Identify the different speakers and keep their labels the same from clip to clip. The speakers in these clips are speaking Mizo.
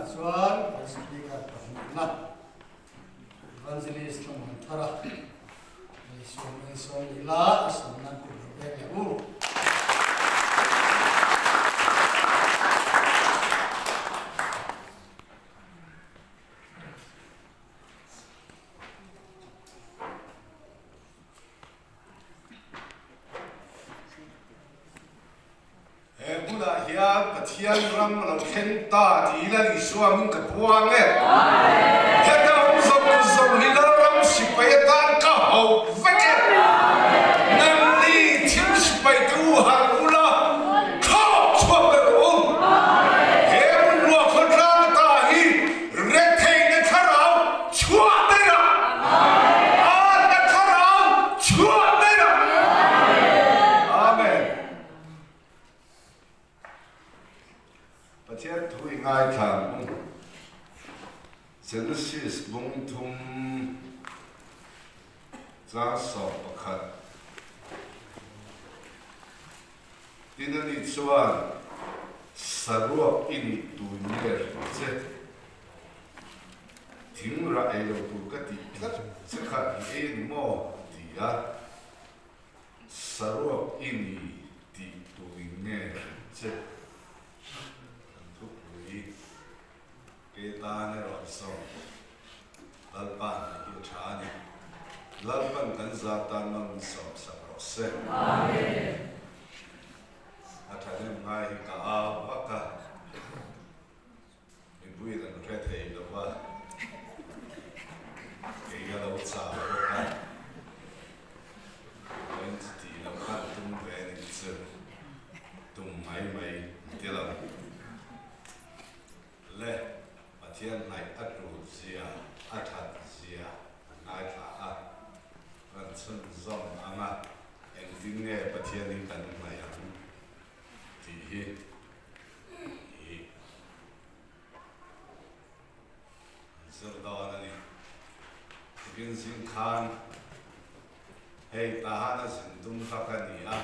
Speaker 1: chuan kan speaker pahnihna Evangelist Thlamuanthara Isua Malsawm ila a sawmna kut lo pek leh u.
Speaker 2: He hmunah hian Pathian ram a lo thleng ta tiin a Isua hming ka puang e. Heta awm zawng zawng hi Lalram sipai atan ka hauh vek e. Nangni thil sipai te u harh ula, thlawk chhuak leh rawh u. He hmun ruah khawtlang ata hi Retheihna thlarau chhuah daih a, Atna thlarau chhuah daih a. Amen. Pathian thu i ngaithla ang u. Genesis bung thum chang 11. Tin a nih chuan saruak i nih tui nge hrilh che? Thing rah ei lo tur ka tih tlat che kha i ei a ni maw? a ti a. Saruak i ni tih tui nge hrilh che? Kan thupui ke tan erawh sawm Lalpa hnaih hi a tha a ni. Lalpan kan zar tan man sawmsak rawh se. A thahnem ngai hi ka au vak a, mipuiin an hre thei lo va, kei ka lo chau bawk a, vawiin chu tih loh khan tum ve a nih chu, tum mai mai an ti lo. Le Pathian hnaih a tul zia, a that zia an ngaithla a, kan chhunzawm ang a, engtin nge Pathian hi kan hnaih ang tih hi i zir dawn a ni. Tukin zing khan hei Tahan a zin tum kha ka ni a,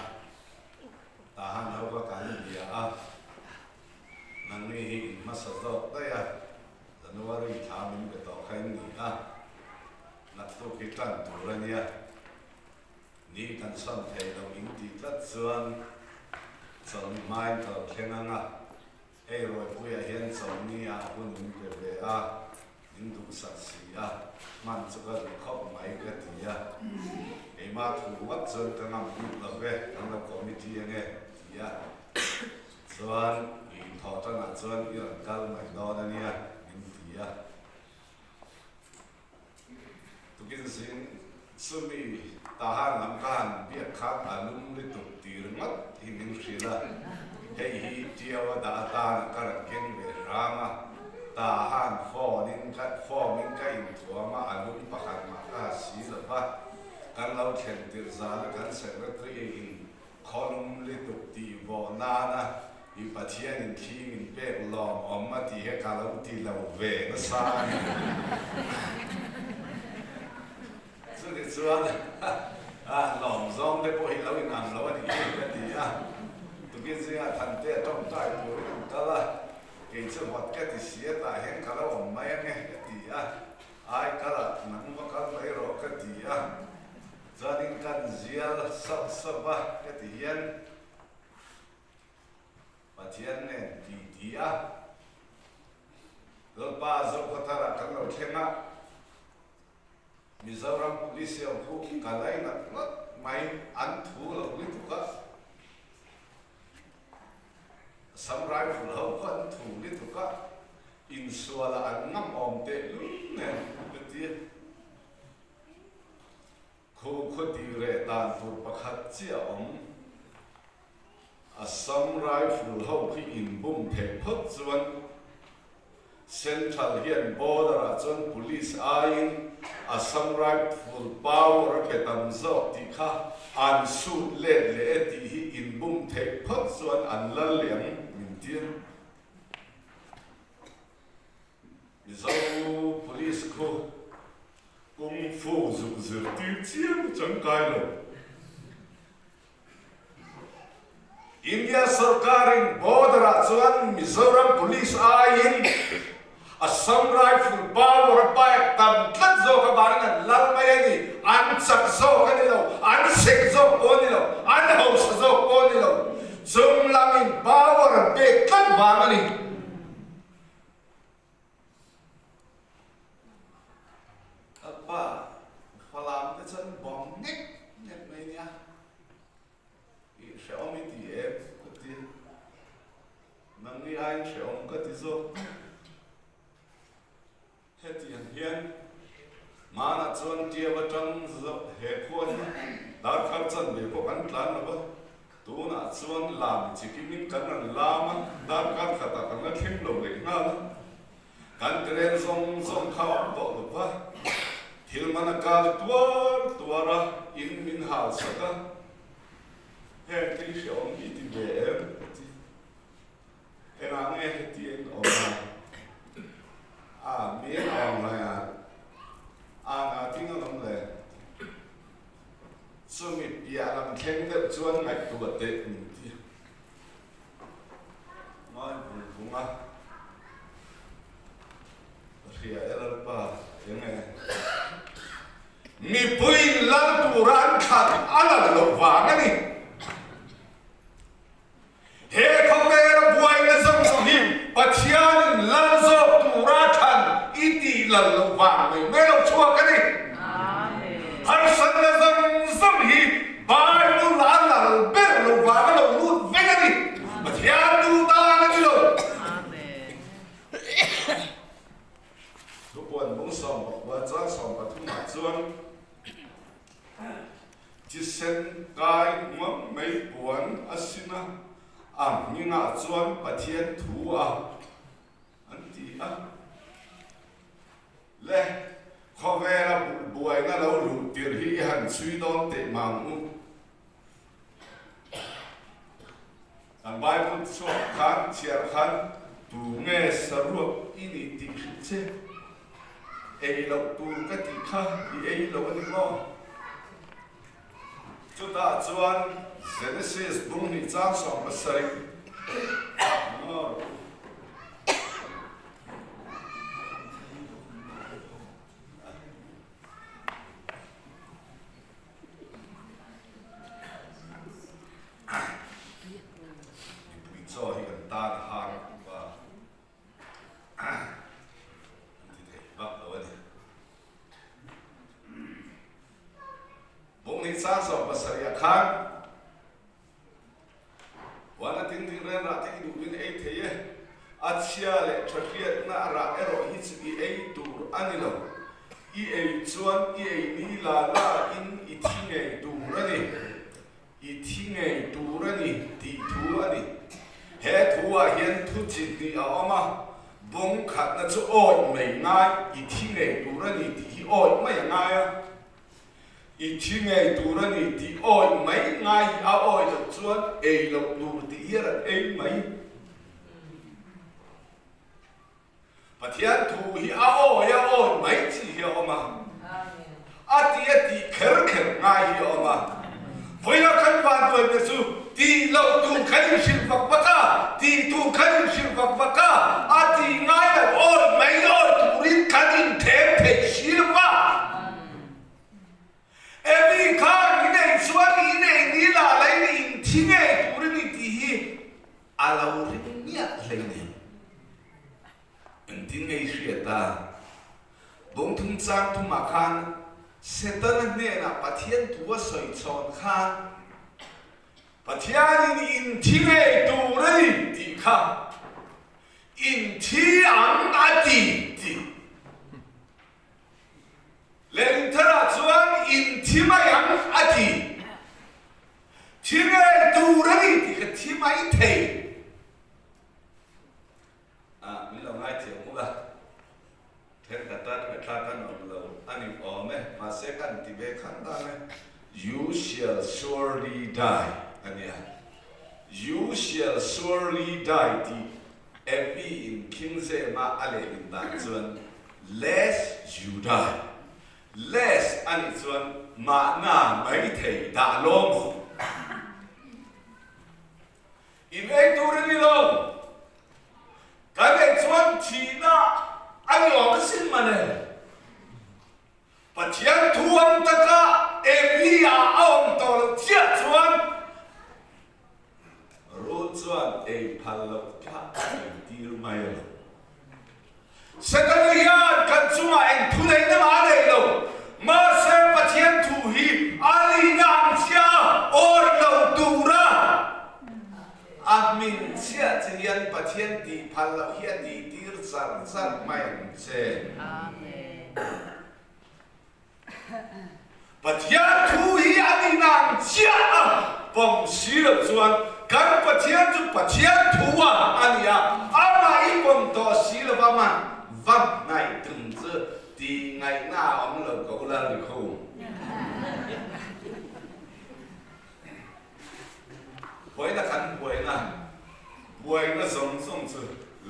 Speaker 2: Tahan ho kha kan bia a, Nangni hi in hmasa zawk daih a, January thla min be tawh kha in ni a, naktuk hi tan tur a nia, ni kan sawn thei lo in tih tlat chuan chawlhni hmain ka lo thleng ang a, hei Rawipuiah hian chawlhni ah hun min pe ve a, min duhsak si a, hman chu ka duh khawp mai ka ti a, keimah thu ngawt chuan ka ngam bik lo ve, kan lo committee ange ti a. Chuan i inthawh tanah chuan i rawn kal mai dawn a nia min ti a. Tukin zing chumi Tahan lam ka han biak khan a lum lutuk ti ringawt hi min hrilh a, hei hi Tiau a dah atana ka rawn keng ve hram a, Tahan phone in ka form in ka inthuam a, a lum pakhat mah ka ha si lo va, kan lo thlen tirh zana kan secretary in Khawlum lutuk tih vawh nana i Pathianin thli min pek lawm awm a tih hi ka lo ti lo ve nasa a ni. Chutih chuan lawm zawng te pawh hi lo inang lo a nih hi ka ti a. Tukin zingah Thante a tawngtai turin an kal a, kei chu vawt ka ti si a tah hian ka lo awm mai ange ka ti a, ai kal ah nang va kal mai rawh ka ti a. Chuanin kan zial sauh sauh a ka ti hian Pathian nen ti ti a, Lalpa Zokhawthar ah kan lo thleng a, Mizoram Police ho khu ka lainat ngawt mai an thu lo lutuk a, Assam Rifle ho khu an thu lutuk a, insual ah an ngam awm tehlul nen ka ti a. Khu khaw tih reh dan tur pakhat chiah a awm. Assam Rifle ho khi inbum theih phawt chuan Central hian border ah chuan police aiin Assam Rifle power a pe tam zawk tih kha an sut let leh e tih hi inbum theih phawt chuan an lal leh ang min tir. Mizo Police khu Kung Fu zuk zirtir chiam changkai lo. India sorkarin border ah chuan Mizoram Police aiin. Assam Rifle power a paek tam tlat zawk avangin an lal mai a ni. An chak zawk a ni lo, an sek zawk pawh a ni lo, an hausa zawk pawh a ni lo. Chung lamin power an pek tlat vang a ni. Apa, Falam te chuan bawm nek nek mai nia. I hrehawm i ti em? Ka ti. Nangni aiin hrehawm ka ti zawk. Hetiang hian Mana chuan Tiau atang he khua hi darkar chanve pawh kan tlan lo va, tunah chuan lam chikimin kan rawn lam a, darkar khatah kan la thleng lo leh nghal a. Kan train zawng zawng kha a awm tawh lo va, thil man a kal tuar tuar a, in min hal sak a, heng te hi hrehawm i ti ve em? a ti. Engah nge heti en awm a? A, mi en awm lai a, a nga ting alawm le. Chumi piah lam thleng deuh chuan ngaihtuah teh min ti. Ngai vung vung a, ka hria e Lalpa, eng e? Mipuiin lal tura an thlan a lal loh vang a ni. He khawvela buaina zawng zawng hi Pathianin lal zawk tura thlan i tih lal loh vang mai mai lo chhuak a ni. Harsatna zawng zawng hi Bible a lal ber loh vang a lo lut vek a ni. Pathian duh dan a ni lo. Thupuan bung 14 chang 13 ah chuan Thisen kai hmuam mai puan a sin a, a hmingah chuan Pathian thu a an ti a. Le, khawvela buaina lo luh tirh hi i han chhui dawn teh mang u. Kan Bible chhuak khan chhiar khan tu nge saruak i nih tih hrilh che. Ei loh tur ka tih kha i ei lo a ni maw? Chutah chuan Genesis bung hnih chang 17 maw? Mipui chaw hi kan tan a har a, an ti thei vak lo a ni. Bawngni chang 17 ah khan Huan a ting ding reng rah te i duh in ei thei e, a chhia leh tha hriatna a rah erawh hi chu i ei tur a ni lo. I ei chuan i ei ni la la in i thi ngei tur a ni. I thi ngei tur a ni tih thu a ni. He thu ah hian thu chi hnih a awm a, bawng khatna chu awih mai ngai, i thi ngei tur a ni tih hi awih mai a ngai a. I thi ngei tur a ni tih awih mai ngai hi a awih loh chuan ei loh tur tih hi a rawn ei mai. Pathian thu hi a awih a awih mai chi hi a awm a, a tih a tih kher kher ngai hi a awm a. Vawiin kan vanduai ber chu tih loh tur kan inhrilh vak vak a, tih tur kan inhrilh vak vak a, a tih ngai loh awih mai awih turin kan inthem thei si lo va. Emi khan i neih chuan i neih ni lah lei ni in thi ngei tur i ni tih hi a lo ring miah hlei nen. Engtin nge i hriat a? Bawngthum chang thumah khan Setana hnenah Pathian thu a sawi chhawn khan Pathianin in thi ngei tur a ni tih kha in thi ang a ti tih. Lengtharah chuan in thi mai ang a ti. Thi ngei tur a ni tih ka thi mai thei. Ah, min lo ngaithiam ula. Thenkhat tan ngaihthlak a nuam lo a ni awm e, mahse kan ti ve khan dan e. You shall surely die a nia. You shall surely die tih Abby in King James-a a lehlin dan chuan Lest you die. Lest a nih chuan mahna mai thei dah lawm maw? In ei tur a ni lo. Kan ei chuan thihna. chuan ei phal loh kha a ei tir mai a lo. Setana hian kan chungah eng thu neihna mah a nei lo. Mahse Pathian thu hi a nihna ang chiah a awih lo tura a hming chiah che hian Pathian tih phal loh hi a tih tir char char mai ang che. Pathian thu hi a nihna ang chiah a pawm si loh chuan kan Pathian chu Pathian thu a a ni a, amah i pawm tawh si lo va man va hnaih tum chu tih ngaihna a awm lo ka u Lalrikhum. Buaina kan buaina, buaina zawng zawng chu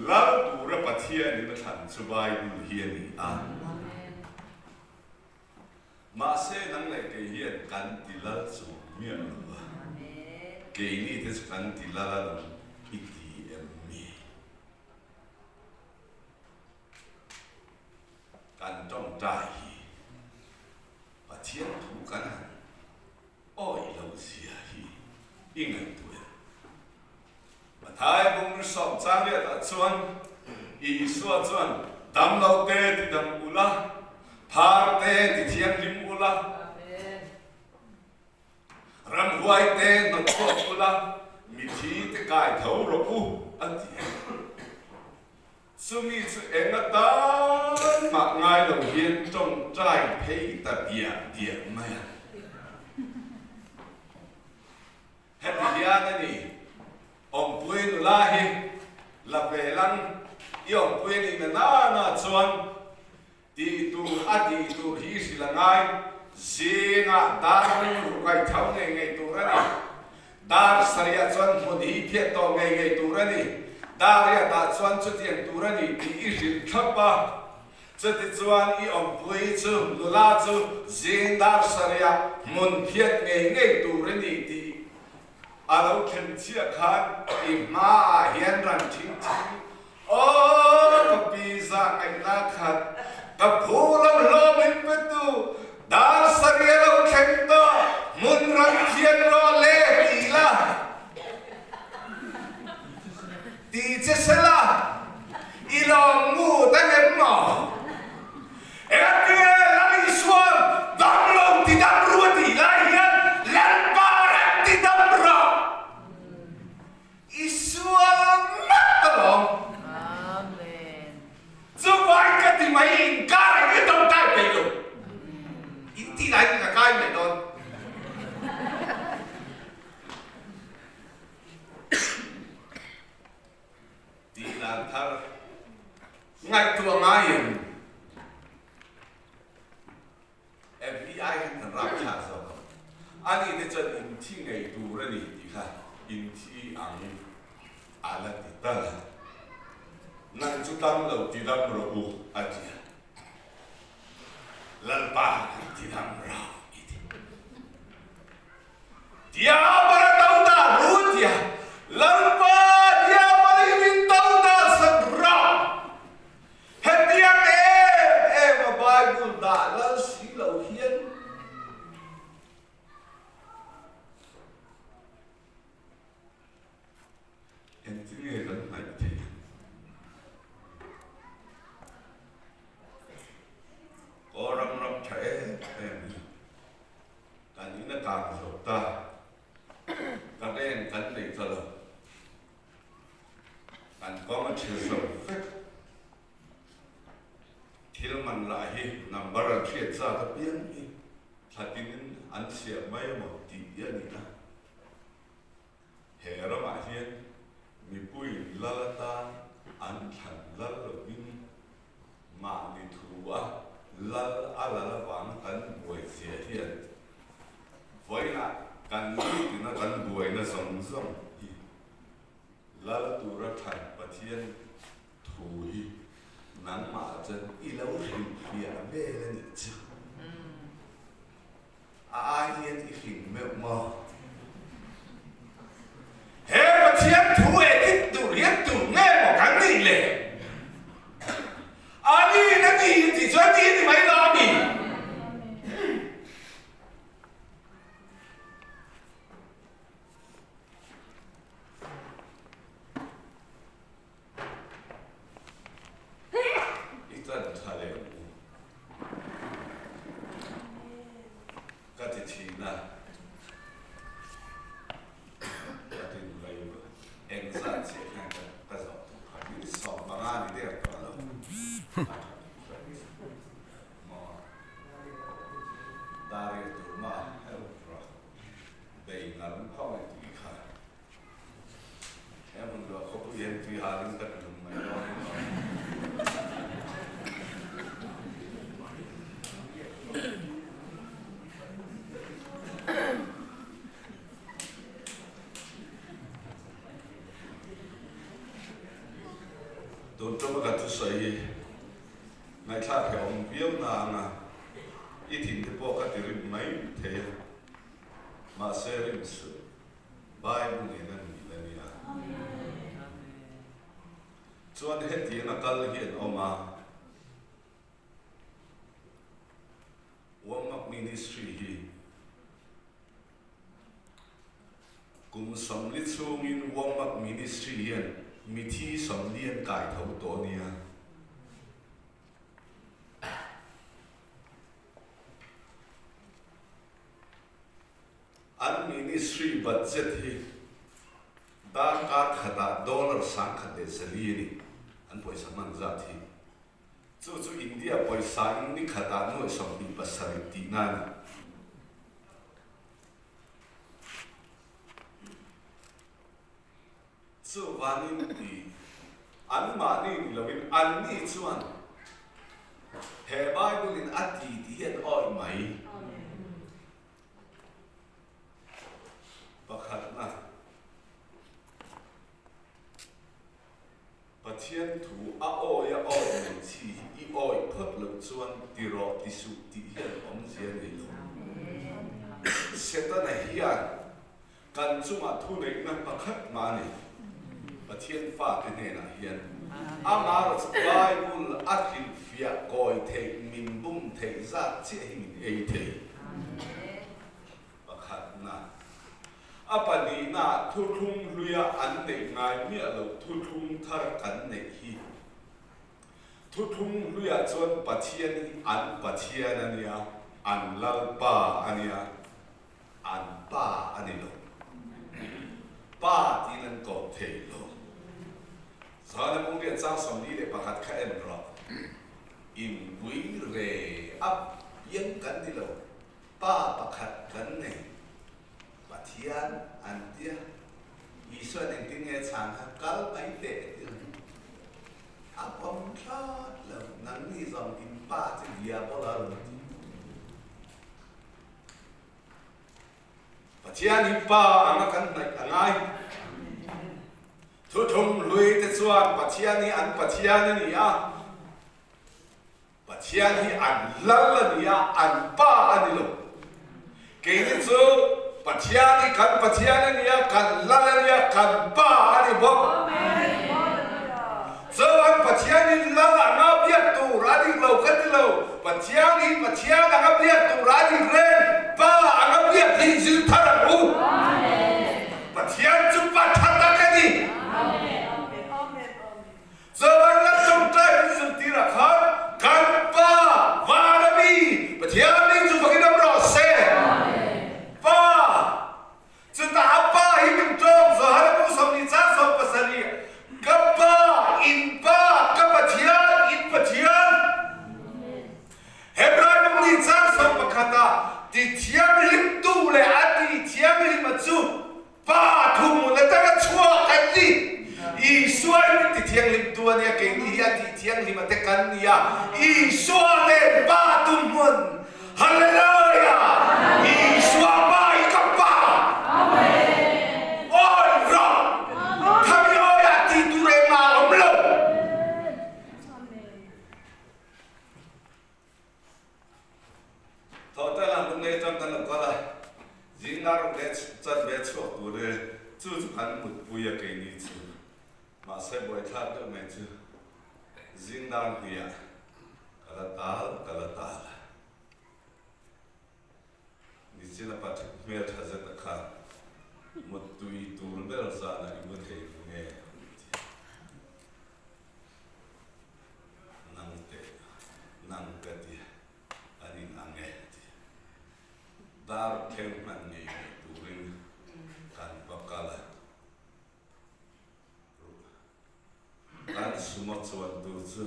Speaker 2: Lal tura Pathianin a thlan chu Bible hi a ni a. Mahse nang leh kei hian kan ti lal chuang miah lo va, keini te chu kan ti lal a lo i ti em mi? Kan tawngtai hi Pathian thu kan han awih lo zia hi i ngaihtuah em? Mathai bung sawm chang riatah chuan Isua chuan, Dam lo te ti dam ula, phar te ti thianghlim ula, ramhuai te hnawt chhuak ula, mithi te kai tho rawh u, a ti a. Chumi chu eng atan mah ngai lo hian tawngtai phei ta diah diah mai a. Heti hian a ni, Awmpui nula hi la ve lang, i awmpui a nih na nana chuan tih tur a tih tur hi i hrilh a ngai, zingah dar rilru kaitho ngei ngei tur a ni, dar sarihah chuan hmun hi phiat tawh ngei ngei tur a ni, dar riatah chuan chutiang tur a ni tih i hrilh thlap a. Chutichuan i awmpui chu nula chu zing dar sarihah hmun phiat ngei ngei tur i ni tih a lo thlen chiah khan i hmaah hian ran thing thing Aw ka pi zah ngaihna khat ka phu lo hlawm in pe tu dar sarih a lo thleng tawh hmun ran thian rawh le ti la. Ti che sela, i lawm ngut a ngem maw? Engtinge Lal Isuan dam lo ti dam ru a tih lai hian Lalpa rem ti dam rawh. I sual ngat alawm. Chuvai ka ti mai inkar ah hian tawngtai peih lo. In tih laiin ka kai mai dawn. Tih dan thar ngaihtuah ngaiin FBI khan kan rap thla zawk a, ani te chuan inthi ngei tur a ni tih kha inthi ang a la ti tal a, nang chu dam lo ti dam rawh u a ti a, Lalpa kan ti dam rawh i ti. Diabala to ta ru tia Lalpa diabala hi min to ta sak rawh. Hetiang em em a Bible dah lal si lo hian engtin nge kan hnaih theih ang? Aw ram ram tha em em hi. Kan in a kang zo ta. Ka reng kan nei ta lo. Kan kawng a chhe zo vek. Thil man lah hi number an hriat zat apiang hi thlatin an chhiah mai emaw tih hi a ni a. He ramah hian mipuiin lal atan an thlan lal lovin Mahni thu a lal a lal avanga kan buai zia hian vawiinah kan nitina kan buaina zawng zawng hi lal tura than Pathian thu hi nangmah chuan i lo hrilhfiah vel a nih chu. A ai hian i hring meuh maw? He Pathian thu edit tur hian tur nge maw kan nih le? A niin a ni tih chuan ni a ni mai lo a mi? Tiang tui halin ka ti hlum mai dawn em aw. Tun tuma ka thusawi hi ngaihthlak hi a awm viau na ang a, i thin te pawh ka ti rim mai thei a, mahse rim suh. Bible in a nih la nia. Chuan hetiang a kal hi an awm a, Warm Up Ministry hi kum 40 chhungin Warm Up Ministry hian mithi 40 an kai tho tawh a nia. An ministry budget hi darkar khatah dollar 1104 a ni, an pawisa hman zat hi. Chu chu India pawisa in ni khatah nuaih 27 tihna a ni. Chuvangin ti anmahni ni loin anni chuan he Bible in a ti tih hi an awih mai. Pakhatna, Pathian thu a awi a awi mai chi hi i awi phawt loh chuan ti rawh ti suh tih hian awmzia nei lo. Setana hian kan chungah thuneihna pakhat mah a nei. Pathian fate hnenah hian amah chu Bible a hrilhfiah kawi theih, min bum theih zat chiah hi min ei thei. Pakhatna, a pahnihna thuthlung hluia an neih ngai miah loh thuthlung thar kan neih hi. Thuthlung hluiah chuan Pathian hi an Pathian a nia, an Lalpa a nia. An pa a ni lo. Pa tiin an ko thei lo. Zan a bung riat chang 41 kha en rawh. In pui re a piang kan ni lo. Pa pakhat kan nei. Pathian an tia. Isuan engtin nge chhan kha kal mai teh a ti ang. A pawm thlawt lo. Nangni zawng in pa chu diabola a rawn ti. Pathian hi Pa anga kan hnaih a ngai. Thuthlung hlui te chuan Pathian hi an Pathian a ni a, Pathian hi an Lal a ni a, an Pa a ni lo. Keini chu Pathian hi kan Pathian a ni a, kan Lal a ni a, kan Pa a ni bawk. Chuan Pathian in Lal anga biak tur a dik lo ka ti lo, Pathian hi Pathian anga biak tur a dik reng, Pa anga biak hi zir thar ang u. Pathian chu Pa tha tak a ni. Chuan Lal tawngtai min zirtirah khan kan Pa van a mi Pathian mi chu fakin awm rawh se. Pa Chutah a pa hi min ṭawng Johan a bu 40 caan 17, Ka Pa, in Pa, ka Pathian, in Pathian. Hebrai bung nih caan 11 ah ti thianghlimtu le a ti thianghlima cu Pa thuhmun atang a chuak an ni. Isua hi min ti thianghlimtu a nia, keini hi a ti thianghlima te kan nia. Isua nen Pa thuhmun Hallelujah! Isua Pa hi ka Pa. Awi rawh! Khami awi ah ti tur engmah a awm lo. Thawhtan ah lunglei atang kan lo kal a, zingah ruk leh chan ve chhuak tur e, chu chu kan mutpui a keini chu. Mahse buaithlak deuh mai chu zingdang hniah Ka la tal, ka la tal. Nichina Patrick hmel tha zet a kha muttui tur ber zanah i mu thei lo nge? An ti. Nang teh, nang ka ti, an in ang e a ti. Dar thleng hman ngei ngei turin kan va kal a. Kan sumo chuan tur chu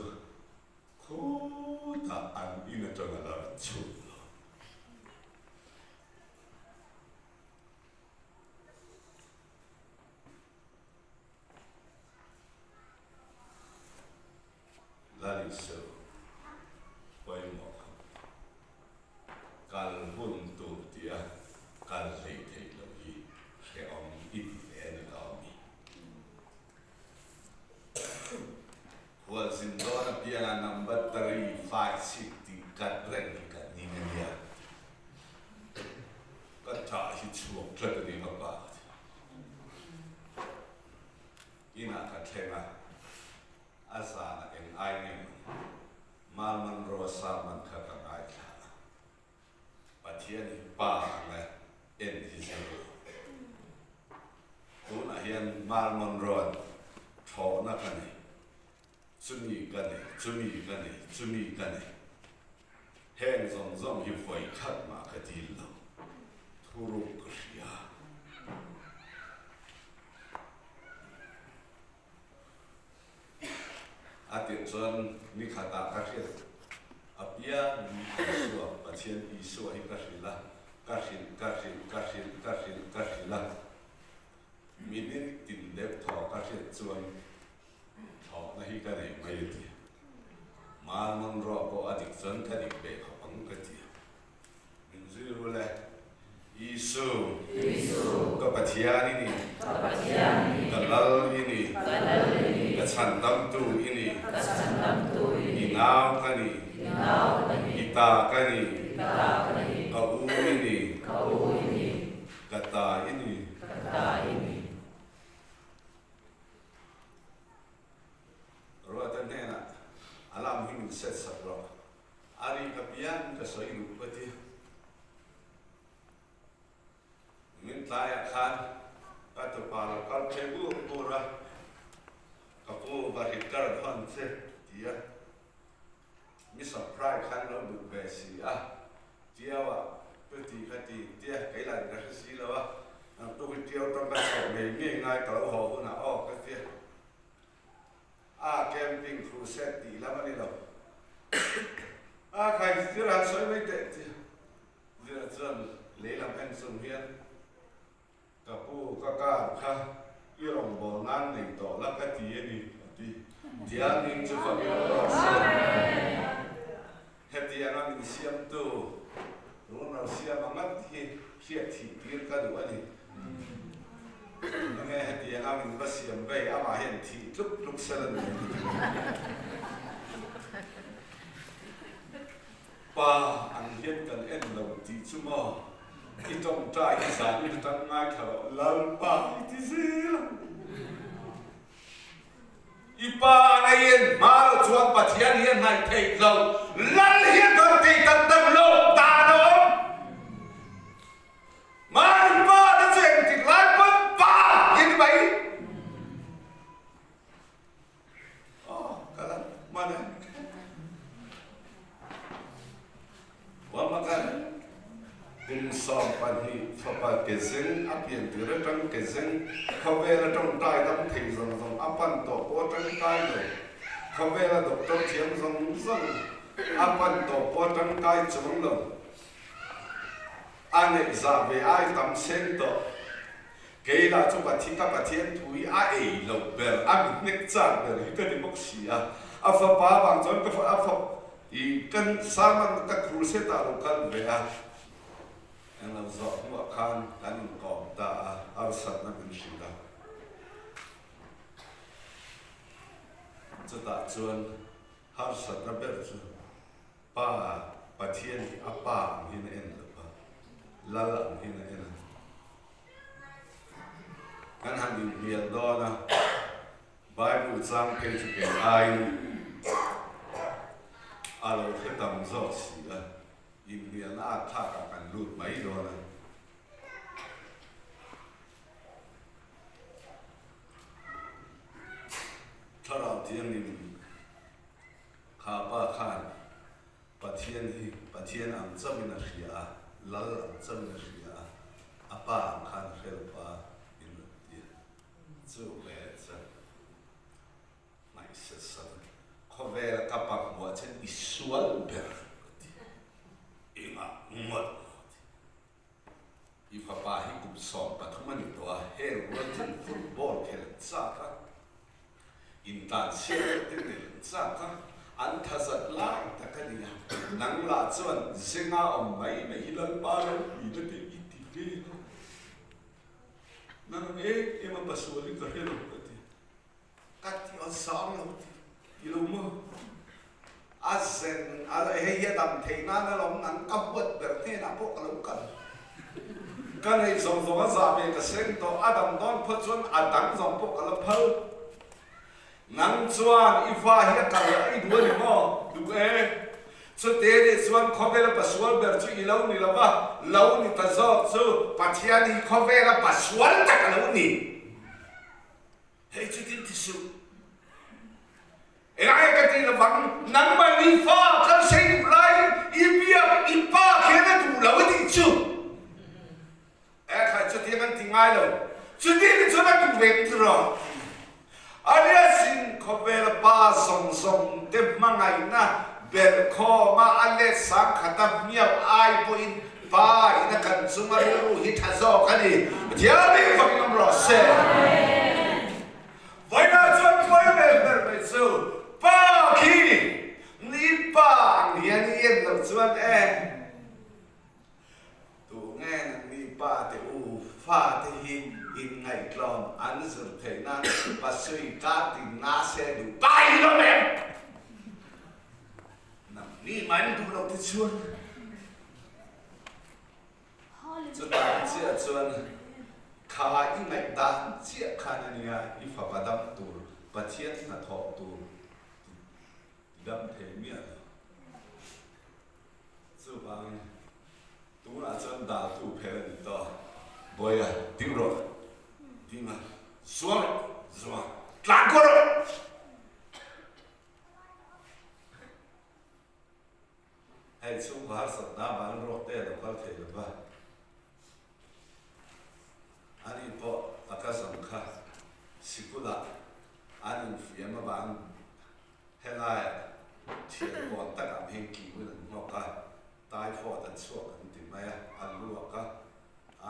Speaker 2: khutah an in atang a la chhuk lo. apianga number 3, 5, 6 tih kat reng hi kan ning a nia. Ka tah hi chhuak tlat a ni ka pa ka ti. Inah ka thleng a, a zanah eng ai nge mawni Malmanroa sermon kha ka ngaithla a. Pathian hi pa anga en hi zir lo. Tunah hian Malmanroa'n thlawhna ka nei, chumi ka nei, chumi ka nei, chumi ka nei. Heng zawng zawng hi vawi khat mah ka dil lo. Thuruk ka hria. A tirh chuan ni khatah ka hrilh apiang Isua, Pathian Isua hi ka hrilh a, ka hrilh, ka hrilh, ka hrilh, ka hrilh, ka hrilh a. Minute tin deuh thaw ka hriat chuan thlawhna hi ka nei mai a ti. Malmon rawh pawh a dik chuan ka dik ve khawp ang ka ti a. Min zui ru le. Isu, ka Pathian i ni. Ka Lal i ni. Ka Chhandamtu i ni. I nau ka ni. I ta ka ni. Ka u i ni. Ka ta i ni. Ruata hnenah alarm hi min set sak rawh. A ri ka pian ka sawi duh ka ti. Min tlaiah khan ka tupa lo kal phei bur bur a, ka pu va hrit kar hawn che ti a, mi surprise khan lo duh ve si a, Tiauah tu ti ka ti tia kei lah in ka hre si lo a, naktuk hi Tiau tawng ka chhoh ngei ngei ngai ka lo haw hunah aw ka ti a. A camping crusade tih lam a ni lo. A khai zir han sawi mai teh chi. Zira chuan lei lam en chung hian ka pu ka car kha i rawngbâwl nan nei tawh la ka ti a ni a ti. Tiangin chu fakin awm rawh se. Hetianga min siamtu Runral siama ngat hi hriat thih tir ka duh a ni. Enge hetianga min va siam vei amah hian thih tluk tluk sel a ni. Pa ang hian kan en lo tih chu maw i tawngtai hi zan i atang ngaithla rawh Lalpa i ti zel ang. I pa a nei en hma lo chuan Pathian hi a hnaih theih lo. Lal hi a dam thei tak tak lo dan a awm. Mahni pa te chu engtik lai pawn pa hi ni mai. Aw ka la hman e. Wamakan kum 12 fapa kezeng a pian tir atang kezeng khawvel a tawngtai dam thei zawng zawng a pan tawh pawh a tangkai lo, khawvel a doctor thiam zawng zawng a pan tawh pawh a tangkai chuang lo, a neih zah ve ai tam seng tawh. Kei lah chu Pathian ka Pathian thu hi a ei loh ber, a mi hnek chak ber hi ka ni bawk si a. A fapa vang chuan ka a fap i kan sermon ka crusade ah lo kal ve a, eng lo zawh hnuah khan kan inkawm ta a, harsatna min hrilh a. Chutah chuan harsatna ber chu Pa Pathian hi a pa ang hian a en lo va, Lal ang hian a en a. Kan han inhnial dawn a, Bible chang phei chu kei aiin a lo hre tam zawk si a, inhnialna at thlakah kan lut mai dawn a. Thlarau Thianghlim Kha pa khan Pathian hi Pathian ang chauhin a hria a, Lal ang chauhin a hria a, a pa ang khan a hre lo pa in rawn ti a. Chu ve chuan hnaihse sat a, Khawvela ka pa hmuah chuan i sual ber ka ti. Engah ngawt maw ti. I fapa hi kum 13 a ni tawh a, heng rual chuan football khel an chak a, intlan chhiat deuh te tel an chak a, an thazat lai tak a ni a, nang lah chuan zenga awm mai mai hi Lalpa ropui na te i ti vel a, nang em em a pasual hi ka hre lo ka ti, ka ti awlsam lo ti, ti lo maw? A zen a hei hi a dam theih nan alawm nang ka huat ber hnenah pawh ka lo kal. Ka neih zawng zawng a zah ve ka seng tawh, a dam dawn phawt chuan a dang zawng pawh ka la phal. Nang chuan i fa hi a kal a i duh a ni maw? Duh e. Chute nih chuan khawvela pasual ber chu i lo ni lo va, lo ni ta zawk chu Pathian hi khawvela pasual tak a lo ni. Hei chutin ti suh. Engai ka ti lovang, nangmah ni fa kal sei duh laiin i biak i pa khian a duh lo a tih chu. E khai chutiang an ti ngai lo, chuti ni chuan a duh ve ti rawh. Aria sin khawvela pa zawng zawng te hmangaihna belh khawma a let sang khata hmiau ai pawhin pa in a kan chunga rilru hi tha zawk a ni. Pathian bik fakin awm rawh se. Vawiinah chuan pawi ber ber mai chu pa khi ni pa ang hian i en loh chuan e tu nge nang ni pa te u fa te hi inngaihtlawm an zir theih nan pasui ka ti nga se duh pa i lawm em? Nang ni mai na duh loh te chuan Chutah chiah chuan kha i ngaihdan chiah khan a nia i fapa dam tur, Pathian hnathawh tur ti dam thei miah lo. Chuvangin tunah chuan daltu phel a ni tawh. Bawiha, ding rawh, ding a, zuang rawh, zuang, tlan kual rawh! Hei chhungkaw harsatna avangin ruak te a lo kal thei lo va, ani pawh a ka zawm kha sikulah an infiam avangin helaiah thian kawn takah hming kiuin an nghawk a, typhoid an chhuak an ti mai a, a luak a,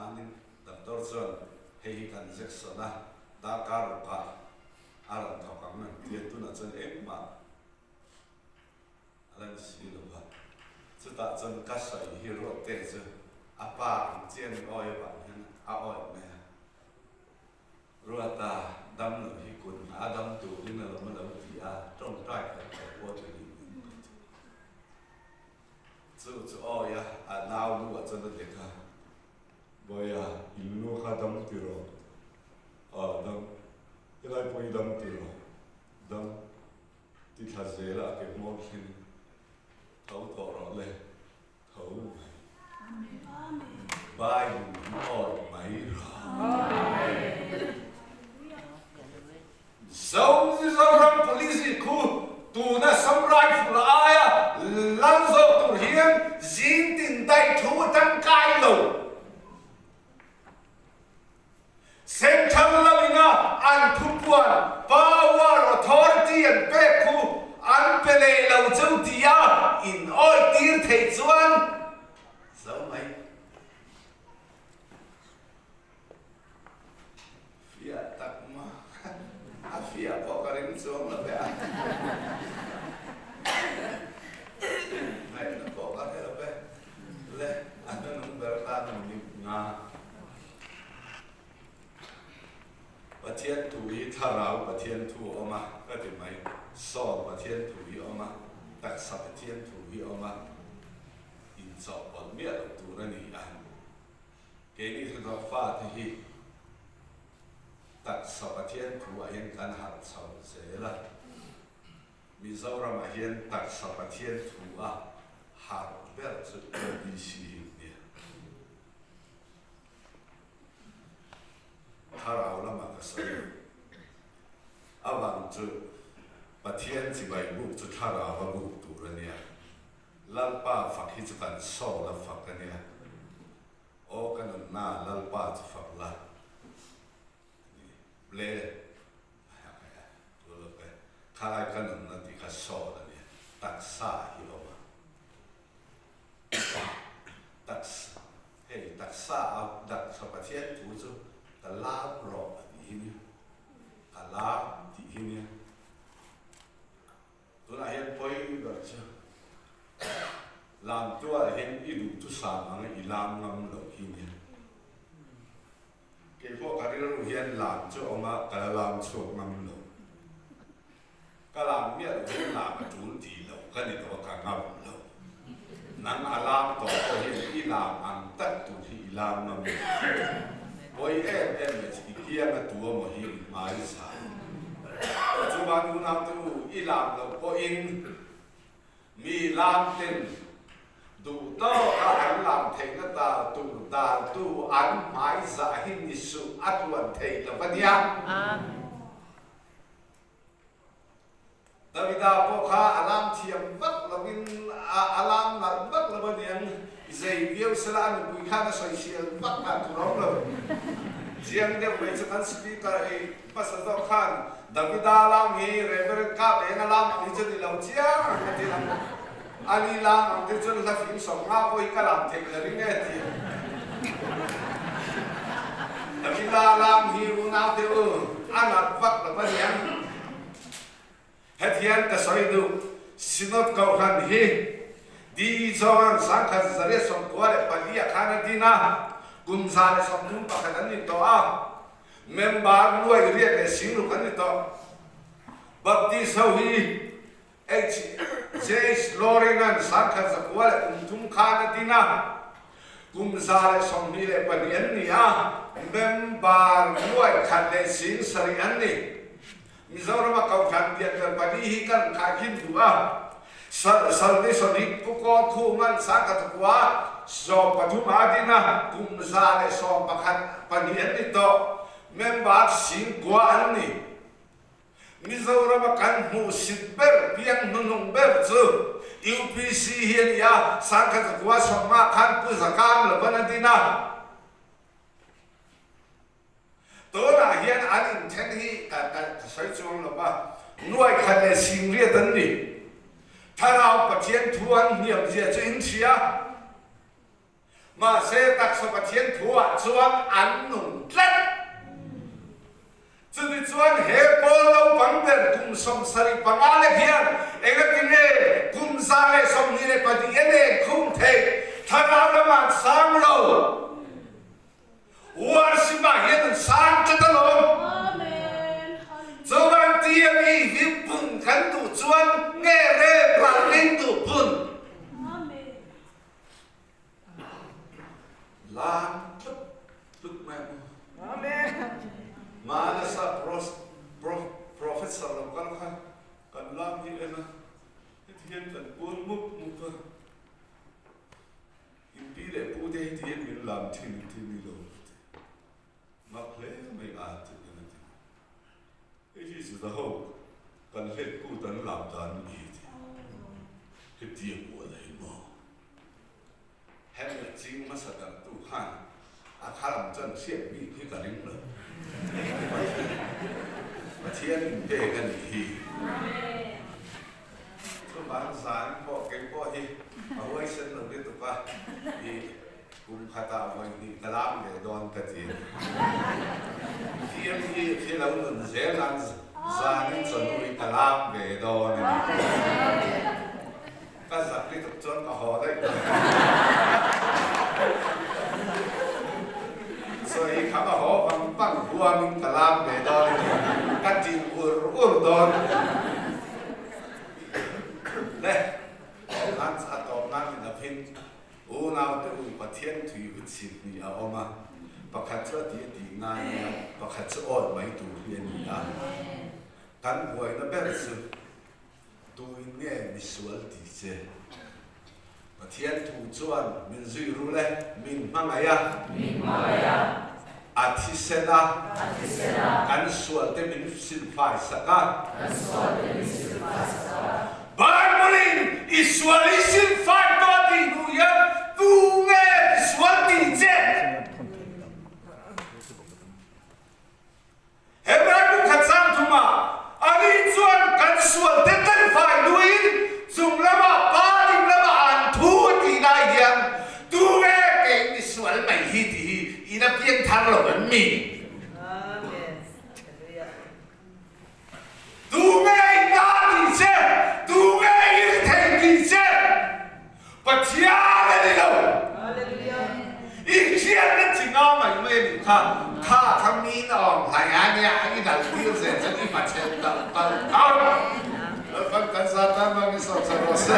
Speaker 2: anin doctor chuan hei hi kan injection a, darkar rukah a rawn thawk ang an ti a, tunah chuan engmah A lan si lo va, chutah chuan ka sawi hi Ruatte chu a pa ang chian in awi avang hian a awi mai a. Ruata dam lo hi kut a dam turin a lawm a lo ti a, tawngtai kher kher pawh chu ni mai ka ti. Chu chu awi a, a nau lu ah chuan a dek a, Bawiha, in lu kha dam ti rawh, a dam, helai pawh hi dam ti rawh, dam. Ti thla zel a ke hmawr thleng tho tawh rawh le, tho mai. Bible hi awi mai rawh. Zo Mizoram Police hi khu tuna Assam Rifle aia lal zawk tur hian zing tin daih thu a tangkai lo. Central lamina an thupuan Power Authority an pek khu an pe leh lo cheu tia in awi tir theih chuan zo mai. Fiah tak ma a fiah pawh ka ring chuang lo ve a. Ngaihna pawh ka hre lo ve. Le a hnuhnung ber tan minute nga. Pathian thu hi thlarau Pathian thu a awm a ka ti mai, sawn Pathian thu hi a awm a, taksa Pathian thu hi a awm a, inchawhpawlh miah loh tur a ni a. Keini hnathawk fate hi taksa Pathian thu ah hian kan harh chho zel a, Mizoramah hian taksa Pathian thu a harh ber chu OBC hi an nia. Thlarau lamah ka sawi a, avang chu Pathian chibai buk chu thlarau a buk tur a nia, Lalpa fak hi chu kan sawl a fak a nia, aw ka nunna Lalpa chu fak la a ni ble khalai ka nunna tih kha sawl a nia, taksa hi awm a. Taksa, hei taksa a taksa Pathian thu chu ka lam rawh a tih hi nia, ka lam tih hi nia. Tunah hian pawi ber chu lam tuarah hian i duh chu sam ang i lam ngam loh hi nia. Kei pawh ka rilru hian lam chu a awm a, ka la lam chhuak ngam lo. Ka lam miah loh hian lam a tul tih loh ka ni lo a. hian a tu emaw hi in hmai zah. Chuvan unaute u, i lam loh pawhin mi lamten duh tawka an lam theihna tar tur dartu an hmai zah hi ni suh a tluan thei lo a nia. Davida pawh kha a lam thiam vak lovin a lam nalh vak lo a niang, zei viau sela a nupui khan a sawi sial vak dan tur a awm lo. Chiang deuh mai chu kan speaker ei hmasa zawk khan Davida lam hi Reverend Kap eng a lam ang hi chu ni lo chiang ang ka ti ang. Ani lam ang te chuan hla fing 50 pawh hi ka lam theih la ring e ti ang. Davida lam hi unau te u a nalh vak lo a niang. Hetiang ka sawi duh, Synod Kohhran hi DE Zawng 1994 ah khan a din a, kum 131 an ni tawh a, member nuai riat leh singruk an ni tawh. Baptist ho hi HJH Loring-a'n 1930 khan a din a, kum 122 an ni a, member nuai khat leh 7,000 an ni. Mizorama Kohhran lian ber pali hi kan khaikhin duh a, Salvation hi Pu Kawl Khuman 1900 a din a, kum 111 pahnih an ni tawh, member 90,000 an ni. Mizorama kan hmuhsit ber piang hnuhnung ber chu UPC hi a ni a, 1950 khan Pu Zakam Lovan a din a. Tunah hian an inthen hi ka sawi chuang lo va, nuai khat leh singriat an ni. Thlarau Pathian thu an hniam zia chu in hria. Mahse taksa Pathian thu ah chuan an nung tlat. Chutichuan he pawl naupang ber kum 75 lek hian engatinge kum 122 a nen khum theih thlarau lamah an sang lo. Worship ah hian an sang tlat alawm. Chuan TME hi pun kan duh chuan nge rem ralring duh pun? Lam tlut tlut mai ang u. Manasa Professor lo kal kha kan lam hi en a, heti hian kan kun mup mup a. In pi leh pu te hi tihian min lam thin tih ni lo ti mak hle mai a ti kan a ti. Hei hi Juda ho kan hlet kut an lam dan a ni ti. Hetia kual a hi maw? Hemi ching hmasa dartu khan a khalam chuan hriat bik hi ka ring lo. Pathian inpek a nih hi. Chuvang zan pawh kei pawh hi a huaisen lo lutuk a, i kum khatah vawi hnih ka lam ve dawn ka ti. Thiam hi khi lo nun zel ang zanin chawhnu hi ka lam ve dawn a ni. Ka zak lutuk chuan ka haw daih dawn. Sawi kha ka haw vang vang huamin ka lam ve dawn a ni. Ka ti ur ur dawn. Le, nan a tawp nan ni lovin unaute u Pathian thui hu chhit ni a awm a, pakhat chu a ti a tih ngai nia, pakhat chu awt mai tur hi a ni a. Kan buaina ber chu Tuin nge misual ti che? Pathian thu chuan min zui rul e, min hmangaih a.
Speaker 3: Min hmangaih a.
Speaker 2: A thisen a.
Speaker 3: A thisen a.
Speaker 2: Kan sualte min silfai sak a.
Speaker 3: Kan sualte min silfai sak a.
Speaker 2: Bible-in i sual i silfai tawh a tih hnu hian tu nge misual ti che? Hebrai bu khat sang thumah ani chuan kan sualte kan fai hnuin chung lamah Pa ding lamah an thu a tih lai hian tunge kei misual mai hi tih hi in a piang thar lo an mi? Tunge i ta tih che? Tunge i ri thei tih che? Pathian a ni lo. I hriatna chi nga mai mai a nih kha. Kha kha min a awm hlai a nia, i dal tir zel chuan i hmachhel tal tal kha. Lalpan kan zat tan bangin sawmsa rawh se.